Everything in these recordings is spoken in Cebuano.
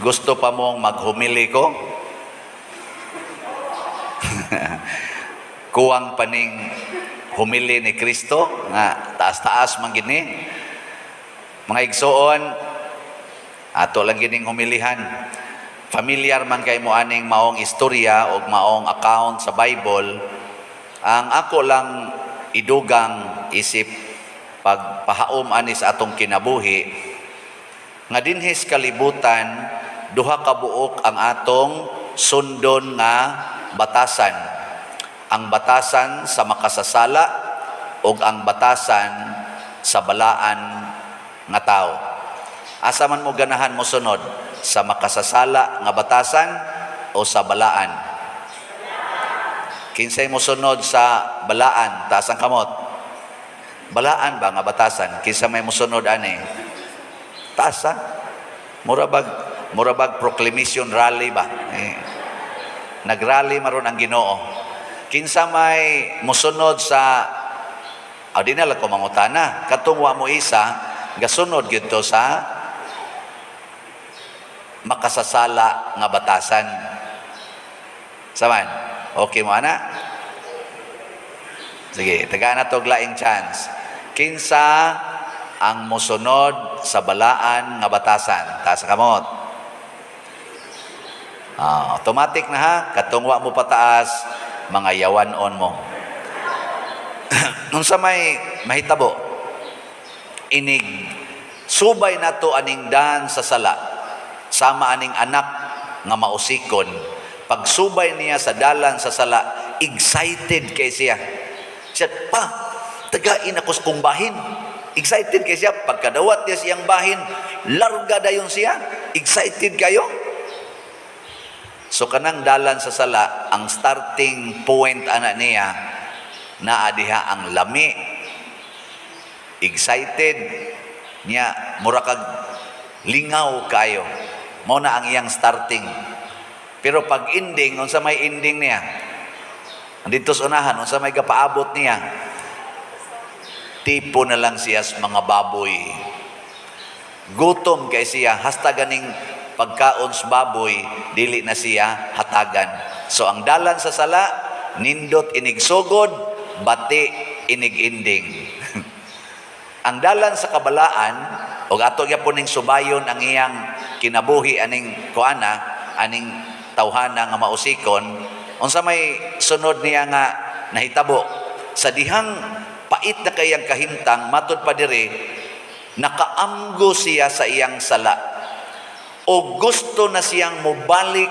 Gusto pa mong maghumili ko? Kuwang paning humili ni Kristo nga taas-taas man gini. Mga igsoon, ato lang gining humilihan. Familiar man kay mo aning maong istorya o maong account sa Bible. Ang ako lang idugang isip pagpahaom ani sa atong kinabuhi nga dinhi sa kalibutan, duha ka buok ang atong sundon nga batasan: ang batasan sa makasasala ug ang batasan sa balaan nga tao. Asa man mo ganahan mo sunod, sa makasasala nga batasan o sa balaan? Kinsay mo sunod sa balaan, taas ang kamot. Balaan ba nga batasan? Kinsa may mosunod ani? Taas ha? Mura bag proclamation rally ba? Eh, nagrally maron ang Ginoo. Kinsa may mosunod sa? Aw, di na lang ko mangutana. Katong wa mo isa, gasunod gyud to sa makasasala nga batasan. Saman? Okay mo ana? Sige, tagaan na to laing chance. Kinsa ang mosunod sa balaan nga batasan? Taas sa kamot. Ah, automatic na ha, katong wa mo pataas, mga yawan-on mo. Unsa may mahitabo? Inig subay nato aning daan sa sala, sama aning anak nga mausikon. Pagsubay niya sa dalan sa sala, excited kay siya. Siya, "Pa, tagain ako sa kong bahin." Excited kay siya. Pagkadawat niya siyang bahin, larga dayon siya. Excited kayo. So kanang dalan sa sala, ang starting point ana niya, naa diha ang lami. Excited niya, mura kag lingaw kayo. Mao na ang iyang starting. Pero pag ending, unsa may ending niya? Dito sa unahan, unsa may gapaabot niya? Tipo na lang siya sa mga baboy. Gutom kay siya, hasta ganing pagkaon sa baboy, dili na siya hatagan. So ang dalan sa sala, nindot inigsugod, bati inig-ending. Ang dalan sa kabalaan, og ato gyapon ning subayon ang iyang kinabuhi aning kuana, aning tawhana nga mausikon, unsa may sunod niya nga nahitabo? Sa dihang pait na kayang kahimtang, matud pa diri, nakaamgo siya sa iyang sala o gusto na siyang mobalik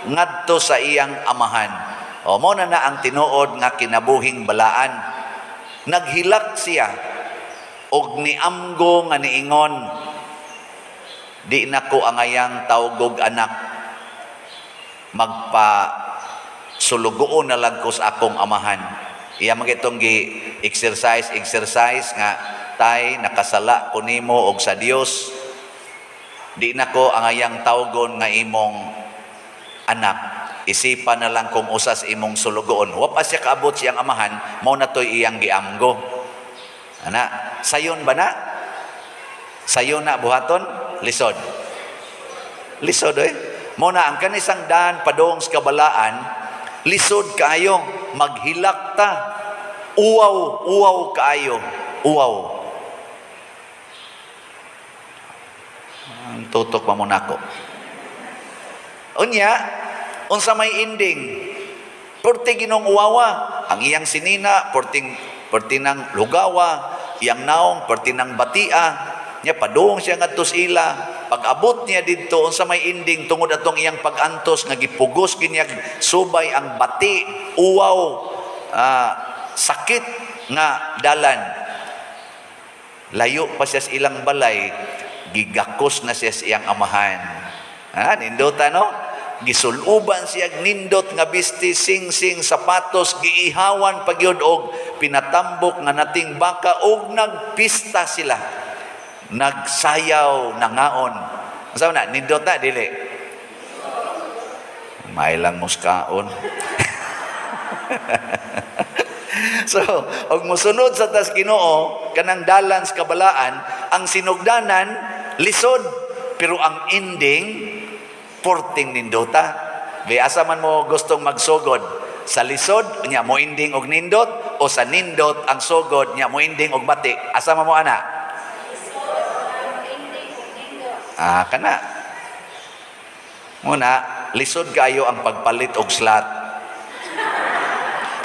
ngadto sa iyang amahan. O mo na na ang tinuod nga kinabuhing balaan. Naghilak siya og niamgo nga niingon, "Di nako angayang tawgog anak, magpa sulugoon na lang ko sa akong amahan." Iya man itong gi exercise exercise nga, "Tay, nakasala ko nimo og sa Dios. Di nako angayang tawgon nga imong anak. Isipan na lang kung usas imong sulugoon." Wa pa siya kaabot siyang amahan, mao na to'y iyang giamgo. Ana, sayon ba na? Sayon na buhaton? Lisod. Lisod eh. Mao na ang kanisang daan padung sa kabalaan, lisod kaayo, maghilak ta. Uwaw, uwaw kaayo, uwaw. Ang tutok pa mo nako. Unya, unsa may ending? Porte ginong uwawa, ang iyang sinina, porting porti ng lugawa, iyang naong, porti ng batia, niya padung siya ngadto sa ila. Pag-abot niya didto, unsa may ending tungod atong iyang pag-antos nga gipugos ginyag subay ang bati, uwaw, sakit nga dalan. Layo pa siya sa ilang balay, gigakos na siya sa iyang amahan. Ha, nindota no? Gisuluban siya nindot nga bisti, sing-sing, sapatos, giihawan pagyud og pinatambok nga nating baka og nagpista sila. Nagsayaw, nangaon. Unsa na nindot na dili? May lang muskaon. So, og mosunod sa tas Ginoo, kanang dalan sa kabalaan, ang sinugdanan lisod, pero ang ending Porting nindota. Be, asa man mo gustong magsugod? Sa lisod, nya mo ending og nindot, o sa nindot ang sugod, nya mo ending og bati? Asa man mo ana? Ah, kana. Muna, lisod kayo ang pagpalit og slot.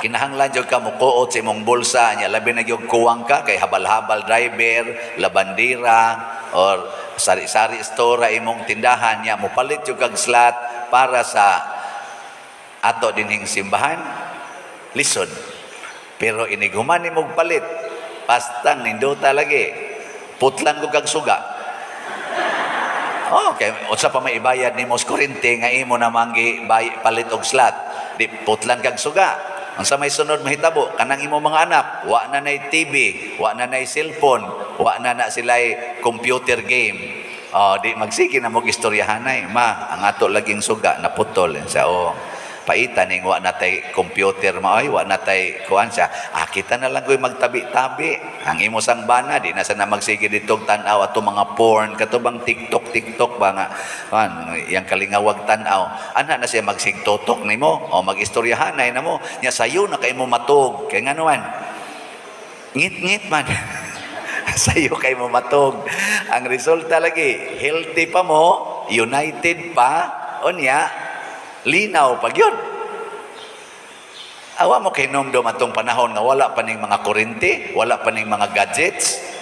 Kinahanglan jud ka mukuot sa imong bulsa nya, labi na gyud kuwang ka kay habal-habal driver, labandira or sari-sari store ra imong tindahan nya, mopalit jud kag slot para sa ato dinhing simbahan. Lisod. Pero inig human nimo palit, pastang nindota lagi. Putlan ko kag suga. Oh, okay. Unsa pa may ibayad nimo sa kuryente nga imo namang gi palit og slot? Di putlan kag suga. Unsa may sunod mahitabo? Kanang imo mga anak, wa na nay TV, wa na nay cellphone, wa na na sila'y computer game. Oh, di magsige na mo istoryahanay. "Ma, ang ato laging suga naputol." Sa oh, paita ning wa na tay computer, ma oy, wa na tay kuan siya. Ah, kita na lang ko'y magtabi-tabi. Ang imo sang bana di na sa na magsige ditong tan-aw ato mga porn, kato bang TikTok TikTok ba nga kuan yang kalingawag tan-aw. Ana na siya magsigtotok nimo o magistoryahanay na mo. Nya sayo na kay mo matug. Kay ngano man? Ngit-ngit man. Sayo kay mo matug. Ang resulta lagi, healthy pa mo, united pa, unya, linaw pa gyud. Awa mo kay nomdom atong panahon nga wala pa ning mga kuryente, wala pa ning mga gadgets.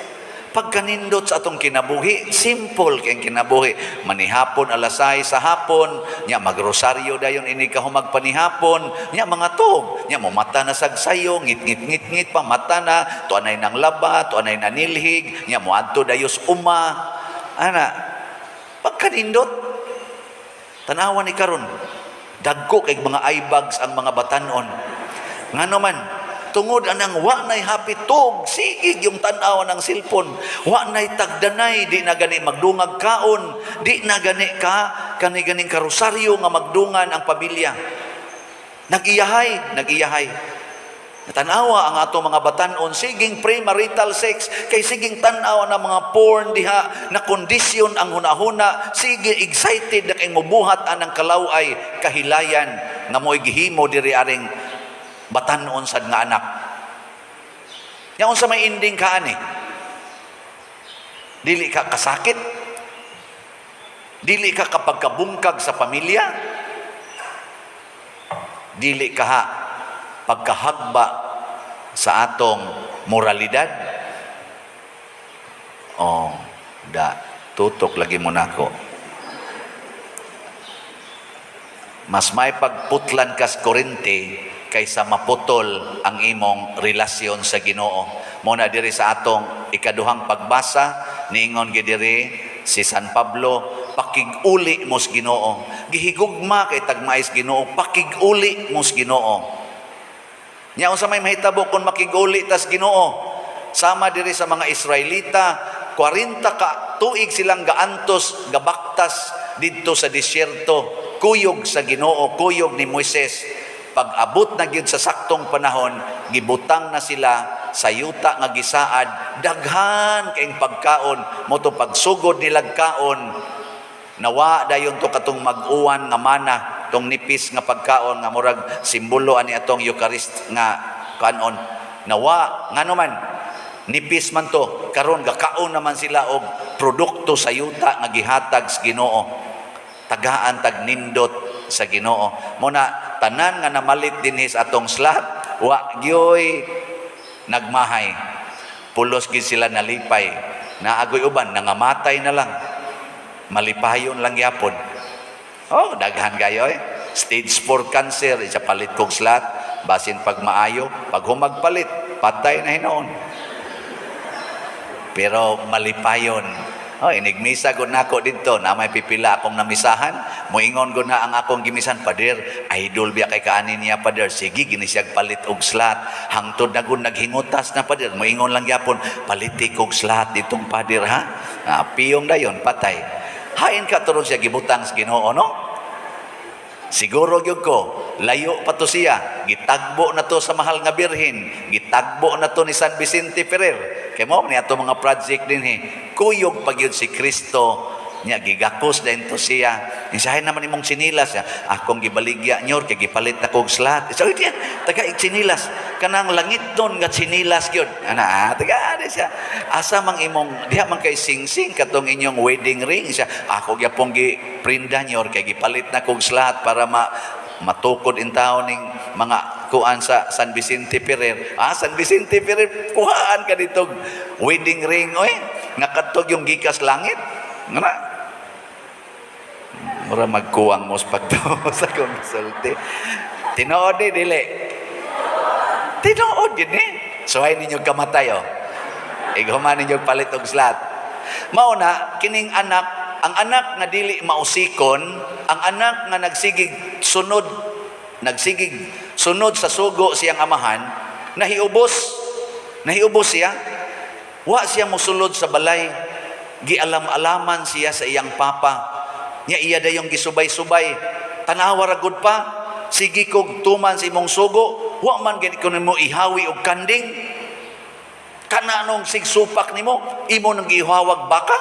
Pagkanindot sa atong kinabuhi, simple kay kinabuhi. Manihapon alas 6 sa hapon, nya magrosaryo dayon ini ka humag panihapon, nya mga tug, nya mo mata na sagsayo, ngit ngit ngit ngit pa mata na, tuanay nang laba, tuanay nanilhig, nya moadto dayos uma. Ana, pagkanindot, tanawa ni karon, dagko kay mga eye bags ang mga batanon. Ngano man, tungod anang wa nay hapit tug, sige yung tan-aw ng cellphone, wa nay tagdanay, di na gani magdungag kaon, di na gani ka kani ganing karosaryo nga magdungan ang pamilya. Nagiyahay, nagiyahay. Tanawa ang ato mga batanon, siging premarital sex, kay siging tan-aw na mga porn diha, na kondisyon ang hunahuna, sige excited na kay mubuhat anang kalaway, kahilayan, nga mo'y gihimo diri aring batanon sad nga anak. Nya unsa may ending ka ani? Dili ka kasakit? Dili ka kapag kabungkag sa pamilya? Dili ka ha pagkahagba sa atong moralidad? Oh, da tutok lagi mo nako. Mas may pagputlan kas kuryente kaysa maputol ang imong relasyon sa Ginoo. Muna diri sa atong ikaduhang pagbasa, niingon gid diri si San Pablo, pakig-uli mo sa Ginoo. Gihigugma kay tagmais Ginoo, pakig-uli mo sa Ginoo. Nya unsa may mahitabo kung makig-uli tas Ginoo? Sama diri sa mga Israelita, 40 ka tuig silang gaantos, gabaktas didto sa disyerto, kuyog sa Ginoo, kuyog ni Moises. Pag abot na gyud sa saktong panahon, gibutang na sila sa yuta nga gisaad, daghan kayong pagkaon, mo to pagsugod nilag kaon, nawa dayon to katong mag-uwan nga mana, tong nipis nga pagkaon nga murag simbolo ani atong Eucharist nga kanon. Nawa ngano man nipis man to, karon gakaon naman sila og produkto sa yuta nga gihatag sa Ginoo. Tagaan tag nindot sa Ginoo. Muna tanan nga namalit dinhi sa atong slot, wa gyoy nagmahay. Pulos gid sila nalipay. Naagoy uban nangamatay na lang. Malipayon lang gyapon. Oh, daghan kayo eh. Stage 4 cancer, isa palit kog slot, basin pag maayo, pag humagpalit, patay na hinoon. Pero malipayon. Oh, inigmisa gud nako didto, na may pipila akong namisahan, moingon gud na ang akong gimisan, "Pader, idol biya kay kaani niya, pader." Sige gini siya palit og slot. Hangtod na gud naghingutas na, pader, moingon lang gyapon, "Paliti kog slot ditong, pader, ha." Ah, piyong dayon patay. Hain ka turon siya gibutang sa Ginoo, no? Siguro gyud ko, layo pa to siya. Gitagbo na to sa mahal nga Birhen. Gitagbo na to ni San Vicente Ferrer. Kay mo ni ato mga project dinhi. Kuyog pa gyud si Kristo. Nya gigakos din to siya. Insahay naman imong sinilas siya. Akong gibaligya nyor kay gipalit na kog slat. So diyan taga sinilas kanang langit don nga sinilas gyud. Ana ah, taga ani siya. Asa mang imong diha man kay singsing katong inyong wedding ring siya. Ako gyapon gi prinda nyor kay gipalit na kog slat para ma matukod in taon ning mga kuan sa San Vicente Ferrer. Ah, San Vicente Ferrer, kuhaan ka dito wedding ring, oy. Nga kadtog yung gikas langit. Nga. Mura magkuwang mo sa pagtuo sa akong gisulti. Tinuod eh, dili. Tinuod yun eh. Suhay ninyo kamatay oh. Ighuman ninyo palit og slat. Mao na kining anak, ang anak nga dili mausikon, ang anak nga nagsigig sunod sa sugo siyang amahan, nahiubos. Nahiubos siya. Wa siya mosulod sa balay. Gialam-alaman siya sa iyang papa. Nya iya dayong gisubay-subay. Tanawa ra gud pa. Sige kog tuman sa imong sugo, wa man gani ko nimo ihawi og kanding. Kana nung sigsupak nimo, imo nang gihawag baka.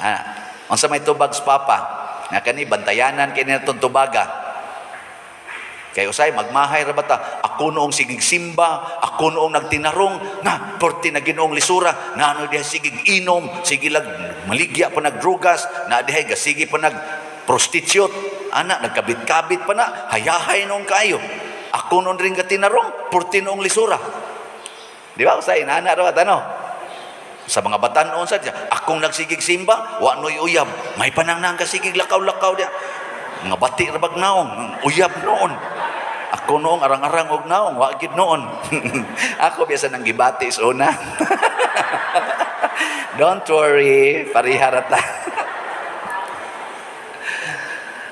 Ha, unsa may tubag sa papa? Nga kani bantayanan kini natong tubaga. Kay usay magmahay ra bata, ako noong sigig simba, ako noong nagtinarong, na porti na Ginoong lisura, na ano diha sigig inom, sige lag maligya pa nagdrugas, na diha gasige pa nag prostitute, ana nagkabit-kabit pa na, hayahay noong kayo. Ako noon rin gatinarong, porti noong lisura. Di ba? Usay, nana ra ba ano? Sa mga batan-on sa akong nagsigig simba, wa noy uyab. May panang nang kasigig lakaw-lakaw diya. Mga bati ra bag naong, uyab noon. Ako noong arang-arang og naong, wa gid noon. Ako biasa nang gibati sa una. Don't worry, pareha ra ta.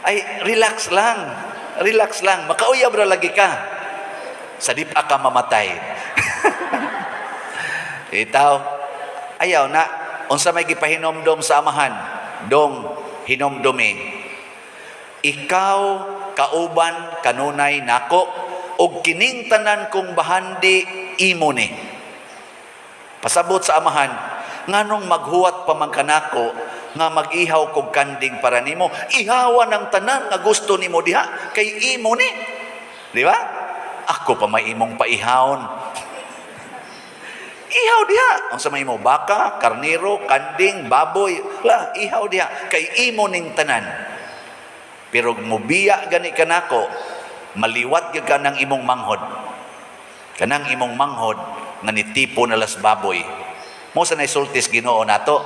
Ay, relax lang. Relax lang. Makauyab ra lagi ka. Sa di pa ka mamatay. Itaw, ayaw na. Unsa may gipahinomdom sa amahan? Dong hinomdomi. Ikaw kauban kanunay nako og kining tanan kong bahandi imo ni. Pasabot sa amahan, nganong maghuwat pa man kanako nga mag-ihaw kog kanding para nimo, ihawa ng tanan nga gusto nimo diha kay imo ni. Di ba? Ako pa may imong paihawon. Ihaw diha. Ang sa may imo baka, karnero, kanding, baboy, la, ihaw diha kay imo ning tanan. Pero mubiya gani kanako, maliwat gyud ka ng imong manghod. Kanang imong manghod nga nitipo na las baboy. Mo sa naisultis Ginoo nato,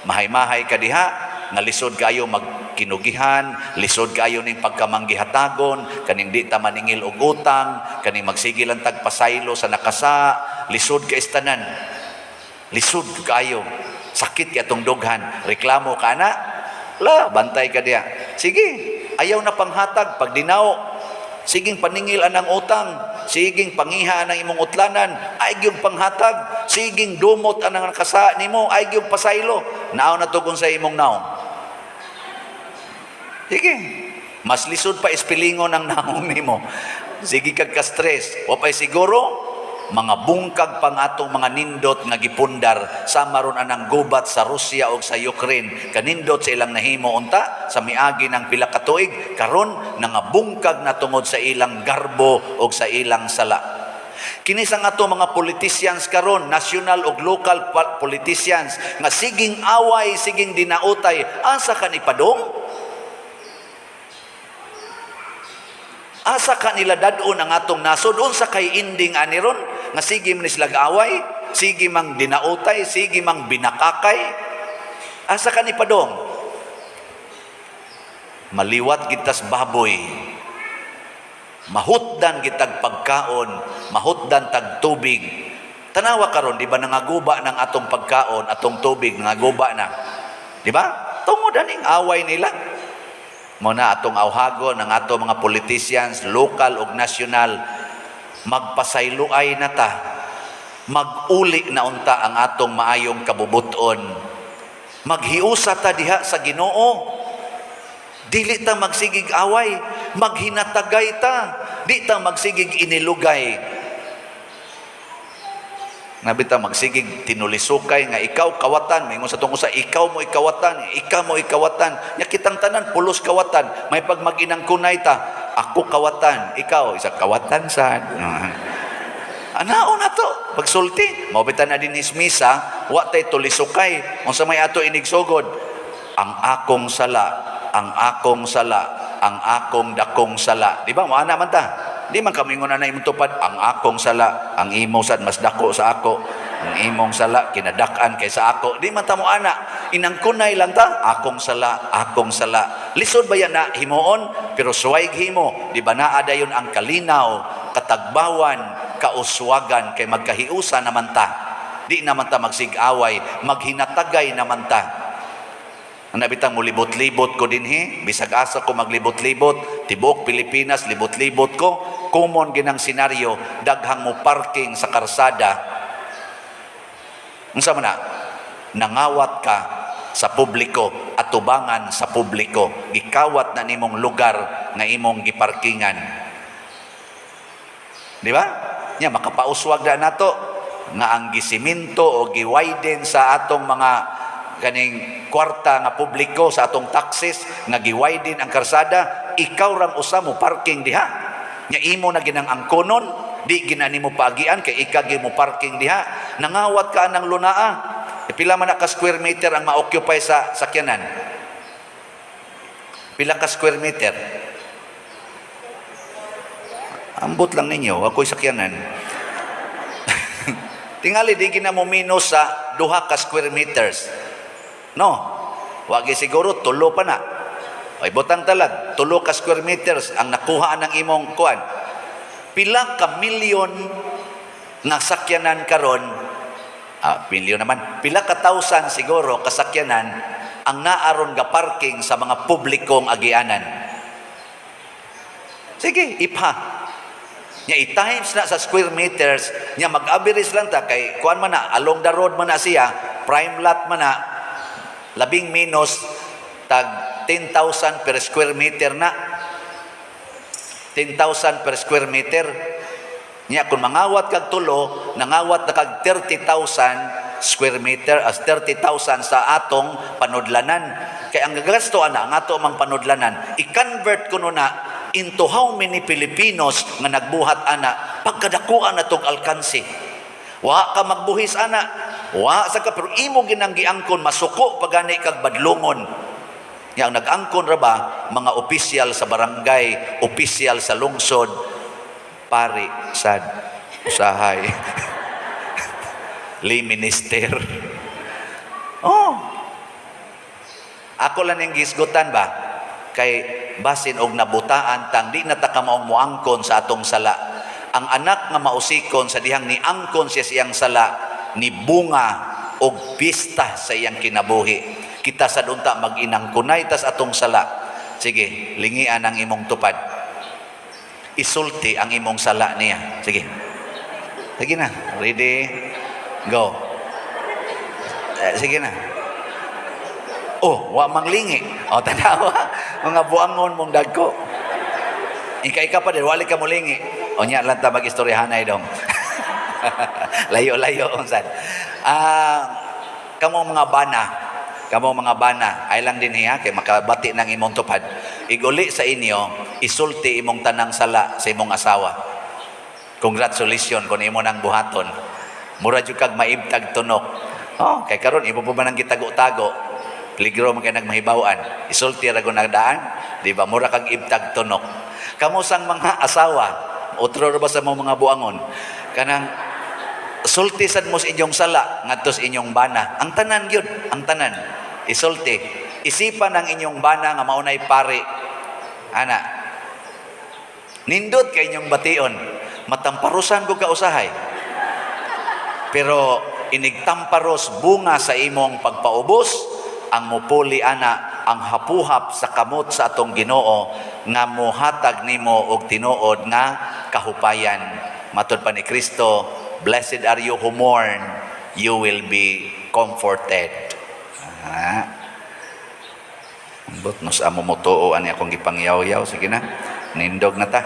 mahay-mahay ka diha, nga lisod kayo magkinugihan, lisod kayo ning pagkamanggihatagon, kaning di ta maningil og utang, kaning magsige lang tag pasaylo sa nakasa, lisod ka istanan. Lisod kayo. Sakit kay atong dughan. Reklamo ka na, la, bantay ka diha. Sige, ayaw na panghatag pag dinaw. Siging paningil anang utang, siging pangiha anang imong utlanan, ay gyud panghatag, siging dumot anang nakasa nimo, ay gyud pasaylo. Naaw na tugon sa imong naong. Sige. Mas lisod pa ispilingon ang naong nimo. Sige kag ka-stress. Wa pa'y siguro, mga bungkag pang atong mga nindot nga gipundar sama ron anang gubat sa Russia o sa Ukraine, kanindot sa ilang nahimo unta sa miagi ng pila ka tuig, karon nangabungkag na tungod sa ilang garbo o sa ilang sala. Kini sa ato mga politicians karon, national ug local politicians nga siging away, siging dinautay, asa ka ni padong? Asa ka nila dad-on ang atong nasod? Unsa kay ending ani ron? Nga sige man sila away, sige mang dinautay, sige mang binakakay. Asa ka ni padong? Maliwat gitas baboy. Mahutdan gitag pagkaon, mahutdan tag tubig. Tanawa karon, di ba nangaguba ng atong pagkaon, atong tubig, nangaguba na. Di ba? Tungod aning away nila. Mo na atong awhagon ang ato mga politicians, local ug national, magpasayloay na ta, mag-uli na unta ang atong maayong kabubuton. Maghiusa ta diha sa Ginoo. Dili ta magsigig away, maghinatagay ta, di ta magsigig inilugay. Nabita magsigig tinulisukay nga ikaw kawatan, maingon sa tungkol sa ikaw mo ikawatan, ikaw mo ikawatan. Nya kitang tanan pulos kawatan, may pag mag-inang kunay ta, ako kawatan, ikaw isa kawatan sad. Anaon na to? Pagsulti, mao bitaw na dinhis misa, wa tay tulisukay. Unsa may ato inigsugod? Ang akong sala, ang akong sala, ang akong dakong sala. Di ba? Mo ana man ta. Di man kami na imong tupad, ang akong sala, ang imo sad mas dako sa ako. Ang imong sala kinadak-an kaysa ako. Di man ta mo ana. Inangkunay lang ta, akong sala, akong sala. Lisod ba yan na himuon? Pero suway himo, di ba naa dayon ang kalinaw, katagbawan, kauswagan kay magkahiusa naman ta. Di naman ta magsigaway, maghinatagay naman ta. Ang nabitang mo libot-libot ko dinhi, bisag asa ko maglibot-libot, tibuok Pilipinas libot-libot ko, common ginang senaryo, daghang mo parking sa karsada. Unsa man na? Nangawat ka sa publiko, atubangan sa publiko, gikawat na nimong lugar nga imong giparkingan. Di ba? Nya makapauswag na nato nga ang gisiminto o giwiden sa atong mga kaning kwarta nga publiko sa atong taxes nga giwiden ang karsada, ikaw rang usa mo parking diha. Nya imo na ginang angkonon, di gina nimo paagian kay ikaw gyud mo parking diha. Nangawat ka ng lunaa. E pila man na ka square meter ang ma-occupy sa sakyanan? Pila ka square meter? Ambot lang ninyo, ako'y sakyanan. Tingali, di gina mo minus sa 2 ka square meters. No? Wagi siguro, tulo pa na. Ay, butang talag, 3 ka square meters ang nakuha ng imong kuan. Pila ka milyon nga sakyanan karon, milyon naman, pila ka thousand siguro kasakyanan ang naaron ga parking sa mga publikong agianan. Sige, ipha. Nya i-times na sa square meters, nya mag-average lang ta kay kuan man na, along the road man na siya, prime lot man na, labing minus tag 10,000 per square meter na. 10,000 per square meter. Nya kung mangawat kag tulo, nangawat na kag 30,000 square meter as 30,000 sa atong panudlanan. Kay ang gagasto ana ang ato mang panudlanan, i-convert kuno na into how many Filipinos nga nagbuhat ana, pagkadakuan na tong alkansi. Wa ka magbuhis ana, wa sa ka, pero imo ginang giangkon masuko pagani kag badlongon. Yang nag-angkon ra ba mga opisyal sa barangay, opisyal sa lungsod, pari sad usahay. Lay minister. Oh. Ako lang yung gisgutan ba? Kay basin og nabutaan tang di na ta kamaong moangkon sa atong sala. Ang anak nga mausikon sa dihang niangkon siya siyang sala, ni bunga og pista sa iyang kinabuhi. Kita sa unta mag-inangkunay tas atong sala. Sige, lingian ang imong tupad. Isulti ang imong sala niya. Sige. Sige na. Ready? Go. Eh, sige na. Oh, wa mang lingi. Oh, tanawa. Mga buangon mong dagko. Ika-ika pa din, wali ka mo lingi. O nya lang ta mag-istoryahanay dong. Layo-layo unsan. Ah, kamo mga bana, ay lang din hiya kay makabati ng imong tupad. Iguli sa inyo, isulti imong tanang sala sa imong asawa. Congratulations kung imo nang buhaton. Mura jud kag maibtag tunok. Oh, kay karon imo pa ba nang gitago-tago? Peligro man kay nagmahibaw-an. Isulti ra ko nagdaan, di ba? Mura kag ibtag tunok. Kamo sang mga asawa, otro ra ba sa mga buangon? Kanang sulti sad mo sa inyong sala ngadto sa inyong bana. Ang tanan gyud, ang tanan. Isulti. Isipan ang inyong bana nga maunay pari. Ana. Nindot kay inyong bation. Matamparusan ko ka usahay. Pero inigtamparos bunga sa imong pagpaubos, ang mupuli ana ang hapuhap sa kamot sa atong Ginoo nga muhatag nimo og tinuod nga kahupayan. Matod pa ni Kristo, "Blessed are you who mourn, you will be comforted." Ah. Ambot no sa amo motuo ani akong gipangyaw-yaw. Sige na, nindog na ta.